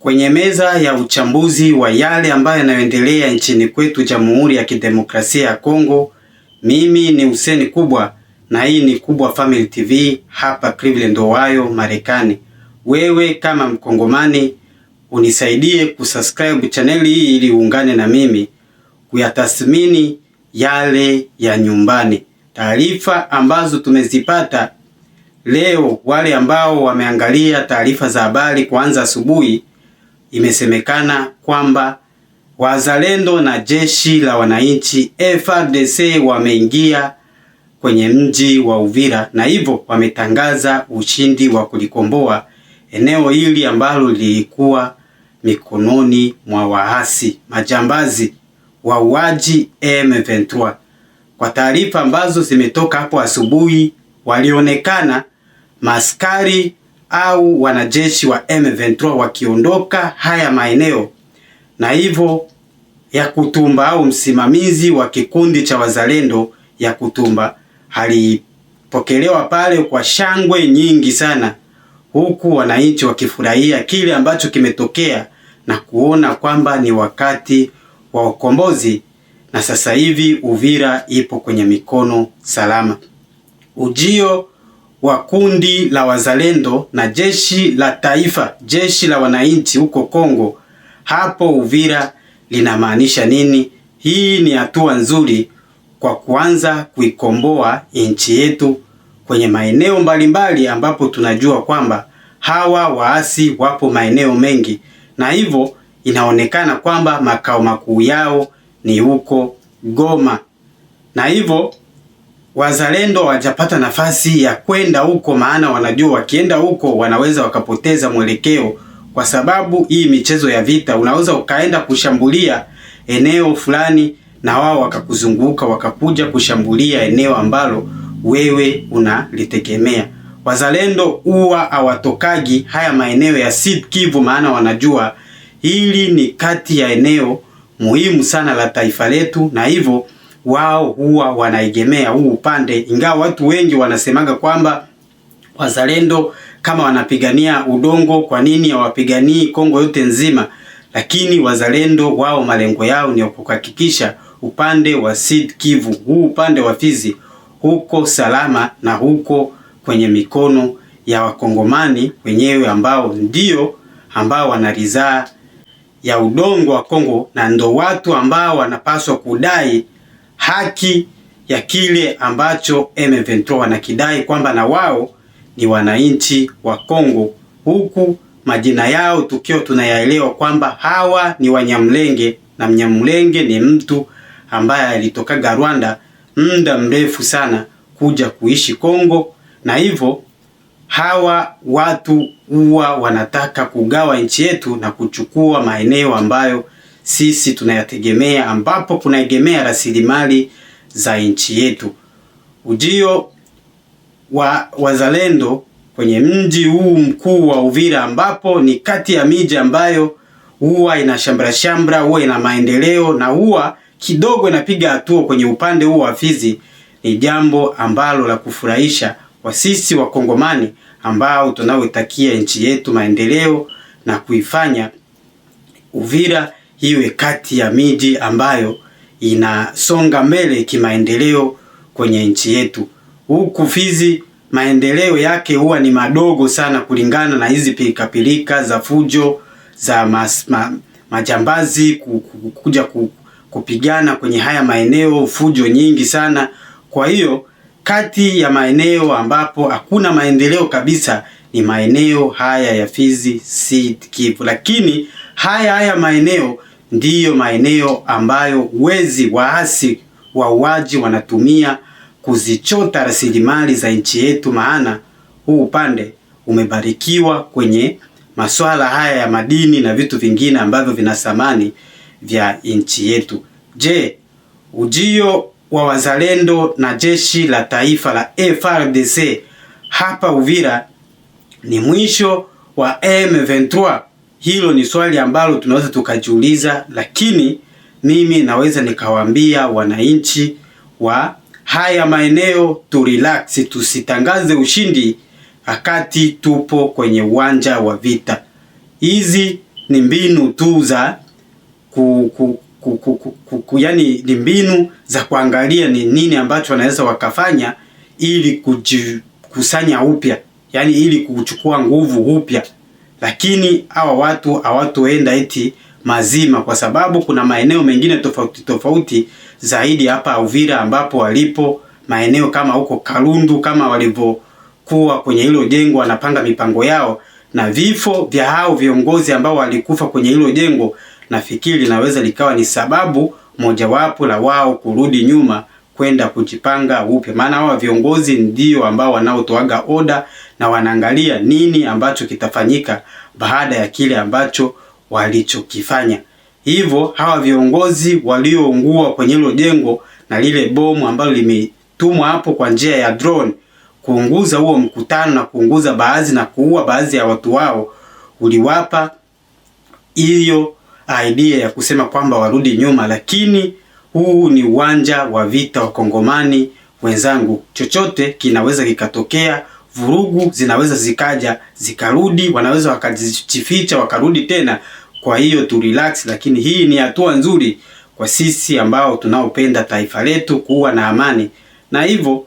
Kwenye meza ya uchambuzi wa yale ambayo yanayoendelea nchini kwetu Jamhuri ya Kidemokrasia ya Kongo, mimi ni Hussein Kubwa na hii ni Kubwa Family TV hapa Cleveland, Ohio, Marekani. Wewe kama Mkongomani unisaidie kusubscribe chaneli hii ili uungane na mimi kuyatathmini yale ya nyumbani. Taarifa ambazo tumezipata leo, wale ambao wameangalia taarifa za habari kuanza asubuhi, imesemekana kwamba wazalendo na jeshi la wananchi FARDC wameingia kwenye mji wa Uvira na hivyo wametangaza ushindi wa kulikomboa eneo hili ambalo lilikuwa mikononi mwa waasi majambazi wauaji M23. Kwa taarifa ambazo zimetoka hapo asubuhi, walionekana maskari au wanajeshi wa M23 wakiondoka haya maeneo, na hivyo ya Kutumba au msimamizi wa kikundi cha wazalendo ya Kutumba alipokelewa pale kwa shangwe nyingi sana, huku wananchi wakifurahia kile ambacho kimetokea na kuona kwamba ni wakati wa ukombozi na sasa hivi Uvira ipo kwenye mikono salama. Ujio wa kundi la wazalendo na jeshi la taifa, jeshi la wananchi huko Kongo hapo Uvira linamaanisha nini? Hii ni hatua nzuri kwa kuanza kuikomboa nchi yetu kwenye maeneo mbalimbali ambapo tunajua kwamba hawa waasi wapo maeneo mengi, na hivyo inaonekana kwamba makao makuu yao ni huko Goma, na hivyo wazalendo hawajapata nafasi ya kwenda huko, maana wanajua wakienda huko wanaweza wakapoteza mwelekeo, kwa sababu hii michezo ya vita unaweza ukaenda kushambulia eneo fulani na wao wakakuzunguka wakakuja kushambulia eneo ambalo wewe unalitegemea. Wazalendo huwa hawatokagi haya maeneo ya Sud Kivu, maana wanajua hili ni kati ya eneo muhimu sana la taifa letu, na hivyo wao huwa wanaegemea huu upande, ingawa watu wengi wanasemaga kwamba wazalendo kama wanapigania udongo, kwa nini hawapiganii Kongo yote nzima? Lakini wazalendo wao malengo yao ni kuhakikisha upande wa Sud Kivu, huu upande wa Fizi huko salama na huko kwenye mikono ya wakongomani wenyewe ambao ndio ambao wanaridhaa ya udongo wa Kongo na ndo watu ambao wanapaswa kudai haki ya kile ambacho M23 wanakidai kwamba na wao ni wananchi wa Kongo, huku majina yao tukiwa tunayaelewa kwamba hawa ni Wanyamlenge na Mnyamlenge ni mtu ambaye alitokaga Rwanda muda mrefu sana kuja kuishi Kongo, na hivyo hawa watu huwa wanataka kugawa nchi yetu na kuchukua maeneo ambayo sisi tunayategemea, ambapo kunaegemea rasilimali za nchi yetu. Ujio wa wazalendo kwenye mji huu mkuu wa Uvira, ambapo ni kati ya miji ambayo huwa ina shambra shambra, huwa ina maendeleo na huwa kidogo inapiga hatua kwenye upande huu wa Fizi, ni jambo ambalo la kufurahisha kwa sisi Wakongomani ambao tunaoitakia nchi yetu maendeleo na kuifanya Uvira iwe kati ya miji ambayo inasonga mbele kimaendeleo kwenye nchi yetu. Huku Fizi maendeleo yake huwa ni madogo sana kulingana na hizi pilikapilika za fujo za majambazi kuja kupigana kwenye haya maeneo, fujo nyingi sana. Kwa hiyo kati ya maeneo ambapo hakuna maendeleo kabisa ni maeneo haya ya Fizi, Sud Kivu, lakini haya maeneo ndiyo maeneo ambayo wezi, waasi, wauaji wanatumia kuzichota rasilimali za nchi yetu, maana huu upande umebarikiwa kwenye masuala haya ya madini na vitu vingine ambavyo vina thamani vya nchi yetu. Je, ujio wa wazalendo na jeshi la taifa la FARDC hapa Uvira ni mwisho wa M23? Hilo ni swali ambalo tunaweza tukajiuliza, lakini mimi naweza nikawaambia wananchi wa haya maeneo tu relax, tusitangaze ushindi wakati tupo kwenye uwanja wa vita. Hizi Ni mbinu tu za ku, ku, ku, ku, ku, ku, ku, yani ni mbinu za kuangalia ni nini ambacho wanaweza wakafanya ili kujikusanya upya, yani ili kuchukua nguvu upya. Lakini hawa watu hawatoenda eti mazima, kwa sababu kuna maeneo mengine tofauti tofauti zaidi hapa Uvira ambapo walipo maeneo kama huko Kalundu, kama walivyokuwa kwenye hilo jengo wanapanga mipango yao, na vifo vya hao viongozi ambao walikufa kwenye hilo jengo, nafikiri linaweza likawa ni sababu mojawapo la wao kurudi nyuma kwenda kujipanga upya, maana hawa viongozi ndio ambao wanaotoaga oda na wanaangalia nini ambacho kitafanyika baada ya kile ambacho walichokifanya. Hivyo hawa viongozi walioungua kwenye hilo jengo na lile bomu ambalo limetumwa hapo kwa njia ya drone kuunguza huo mkutano na kuunguza baadhi na kuua baadhi ya watu wao, uliwapa hiyo idea ya kusema kwamba warudi nyuma, lakini huu ni uwanja wa vita wa Kongomani wenzangu, chochote kinaweza kikatokea. Vurugu zinaweza zikaja zikarudi, wanaweza wakajificha wakarudi tena. Kwa hiyo tu relax, lakini hii ni hatua nzuri kwa sisi ambao tunaopenda taifa letu kuwa na amani na hivyo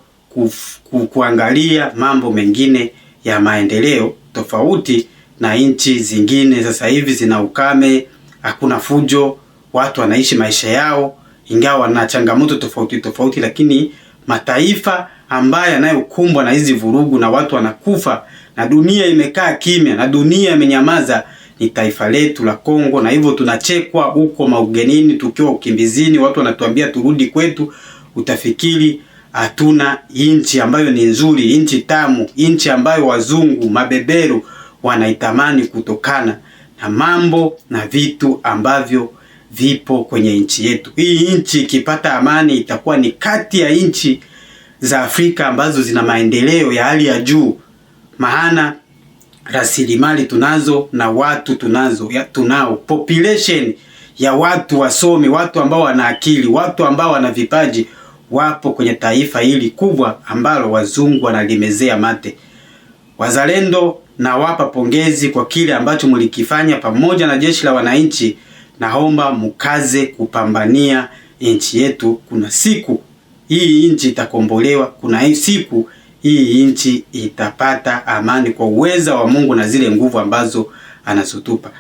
kuangalia mambo mengine ya maendeleo tofauti na nchi zingine. Sasa hivi zina ukame, hakuna fujo, watu wanaishi maisha yao, ingawa wana changamoto tofauti tofauti, lakini mataifa ambayo yanayokumbwa na hizi vurugu na watu wanakufa na dunia imekaa kimya na dunia imenyamaza ni taifa letu la Kongo, na hivyo tunachekwa huko maugenini tukiwa ukimbizini, watu wanatuambia turudi kwetu. Utafikiri hatuna nchi ambayo ni nzuri, nchi tamu, nchi ambayo wazungu mabeberu wanaitamani kutokana na mambo na vitu ambavyo vipo kwenye nchi yetu. Hii nchi ikipata amani itakuwa ni kati ya nchi za Afrika ambazo zina maendeleo ya hali ya juu, maana rasilimali tunazo na watu tunazo ya, tunao population ya watu wasomi, watu ambao wana akili, watu ambao wana vipaji wapo kwenye taifa hili kubwa ambalo wazungu wanalimezea mate. Wazalendo, nawapa pongezi kwa kile ambacho mlikifanya pamoja na jeshi la wananchi. Naomba mukaze kupambania nchi yetu. Kuna siku hii nchi itakombolewa, kuna siku hii nchi itapata amani kwa uweza wa Mungu na zile nguvu ambazo anazotupa.